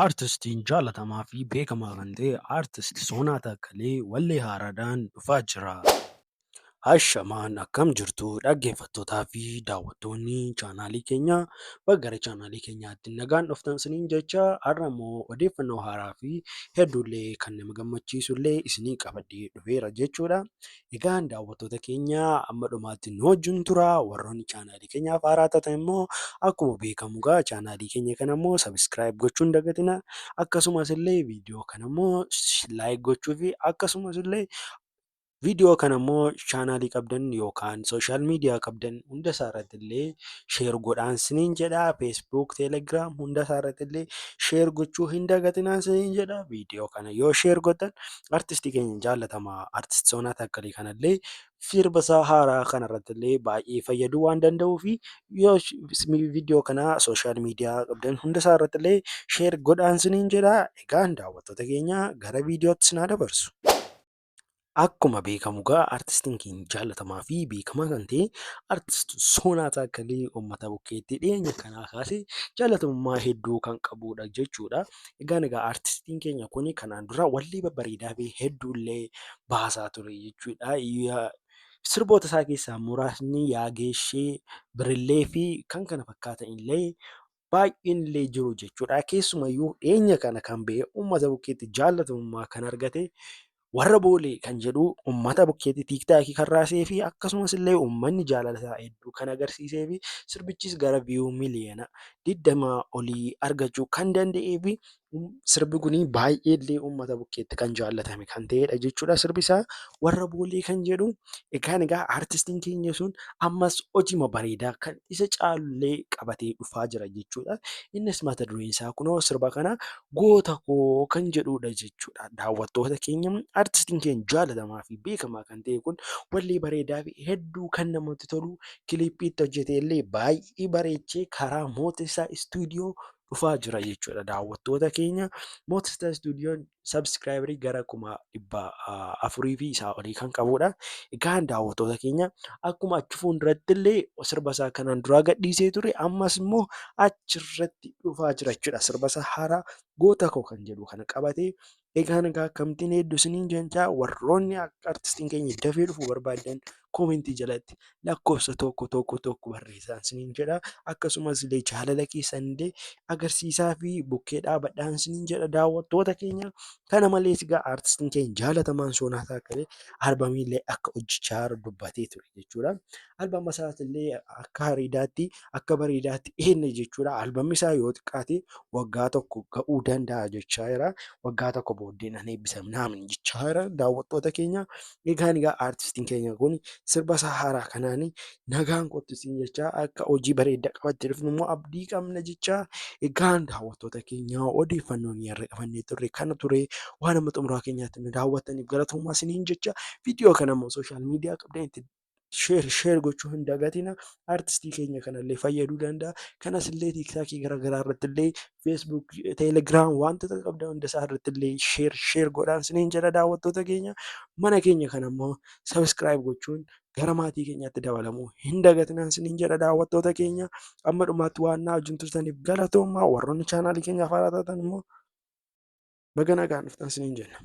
Artistiin jaalatamaa fi beekamaa kan ta'e Artist Soonaa Taakkalee wallee haaraadhaan dhufaa jira. Ashamaan akkam jirtu dhaggeeffattootaa fi daawwattoonni chaanaalii keenyaa, baga gara chaanaalii keenyaatti nagaan dhuftan isiniin jecha. Har'a immoo odeeffannoo haaraa fi hedduullee kan nama gammachiisullee isinii qabadhee dhufeera jechuudha. Egaan daawwattoota keenya, amma dhumaatti nu wajjin tura. Warroonni chaanaalii keenyaaf haaraa taatan immoo, akkuma beekamu egaa chaanaalii keenya kana immoo subscribe gochuu hin dagatina. Akkasumas illee viidiyoo kana immoo like gochuu fi akkasumas illee viidiyoo kana immoo chaanaalii qabdan yookaan social media qabdan hunda isaa irratti illee share godhaan siniin jedha. Facebook, Telegram hunda isaa irratti illee share gochuu hin dagatinaan siniin jedha. Viidiyoo kana yoo share gootan, artistii keenya jaalatamaa Artist Soonaa Taakkalee kanallee sirba isaa haaraa kanarratti illee baay'ee fayyaduu waan danda'uu fi yoo viidiyoo kana social media qabdan hunda isaa irratti illee share godhaan siniin jedha. Egaan daawwattoota keenya, gara viidiyootti sin haa dabarsu. Akkuma beekamu egaa artistiin keenya jaalatamaa fi beekamaa kan ta'e Artist Soonaa Taakkalee uummata bukkeetti dhiyeenya kanaa kaasee jaalatamummaa hedduu kan qabudha jechuudha. Egaan egaa artistiin keenya kun kanaan dura wallee babbareedaa fi hedduullee baasaa ture jechuudha. Sirboota isaa keessaa muraasni Yaa Geeshee, Birillee fi kan kana fakkaatan illee baay'een illee jiru jechuudha. Keessumayyuu dhiyeenya kana kan ba'e, uummata bukkeetti jaalatamummaa kan argate, Warra Boolee kan jedhu uummata bukkeetti TikTokii kan raasee fi akkasumas illee uummanni jaalala isaa hedduu kan agarsiisee fi sirbichis gara view miliyoona 20 olii argachuu kan danda'ee fi sirbi kun baay'ee illee uummata bukkeetti kan jaallatame kan ta'edha jechuudha. Sirbi isaa Warra Boolee kan jedhu. Egaan egaa artistiin keenya sun ammas hojiima bareedaa kan isa caalullee qabatee dhufaa jira jechuudha. Innis mata dureen isaa kunoo sirba kana Goota Koo kan jedhudha jechuudha. Daawwattoota keenya, artistiin keenya jaalatamaa fi beekamaa kan ta'e kun wallee bareedaa fi hedduu kan namatti tolu kiliippii itti hojjetee illee baay'ee bareechee karaa Mootisaa Istuudiyoo dhufaa jira jechuudha. Daawwattoota keenya, Mootisaa Istuudiyoon subscriberii gara 400,000 fi isaa olii kan qabudha. Egaan daawwattoota keenya, akkuma achi fuulduratti illee sirba isaa kanaan duraa gadhiisee ture, ammas immoo achirratti dhufaa jira jechuudha. Sirba isaa haaraa Goota Koo kan jedhu kana qabatee. Egaan egaa akkamittiin hedduu isiniin jechaa, warroonni akka artistiin keenya dafee dhufuu barbaadan koomentii jalatti lakkoofsa 111 barreessaa isiniin jedha. Akkasumas illee jaalala keessan illee agarsiisaa fi bukkee dhaabadhaan isiniin jedha, daawwattoota keenya. Kana malees egaa artistiin keenya jaalatamaan Soonaa Taakkalee albamii illee akka hojjechaa jiru dubbatee ture jechuudha. Albama isaas illee akka hariidaatti, akka bareedaatti eenne jechuudha. Albamni isaa yoo xiqqaate waggaa tokko ga'uu danda'a jechaa jira. Waggaa tokko booddee nan eebbisa jechaa jira, daawwattoota keenya. Egaan egaa artistiin keenya kun sirba isaa haaraa kanaan nagaan kottu isin jechaa, akka hojii bareedaa qabattee dhufnu immoo abdii qabna jechaa. Egaan daawwattoota keenya, odeeffannoon har'a qabannee turre kana ture. Waan amma xumuraa keenyaatti nu daawwattaniif galatoomaa isiniin jecha. Viidiyoo kana immoo social media qabdanitti share share gochuu hin dagatina. Artistii keenya kanallee fayyaduu danda'a. Kanas illee TikTokii garaagaraa irratti illee, Facebook, Telegram, wantoota qabdan hunda isaa irratti illee share share godhaan isiniin jedha, daawwattoota keenya. Mana keenya kana immoo subscribe gochuun gara maatii keenyaatti dabalamuu hin dagatinaan isiniin jedha, daawwattoota keenya. Amma dhumaatti waan na wajjin turtaniif galatoomaa. Warroonni chaanaalii keenyaaf haaraa taatan immoo baga nagaan dhuftan isiniin jenna.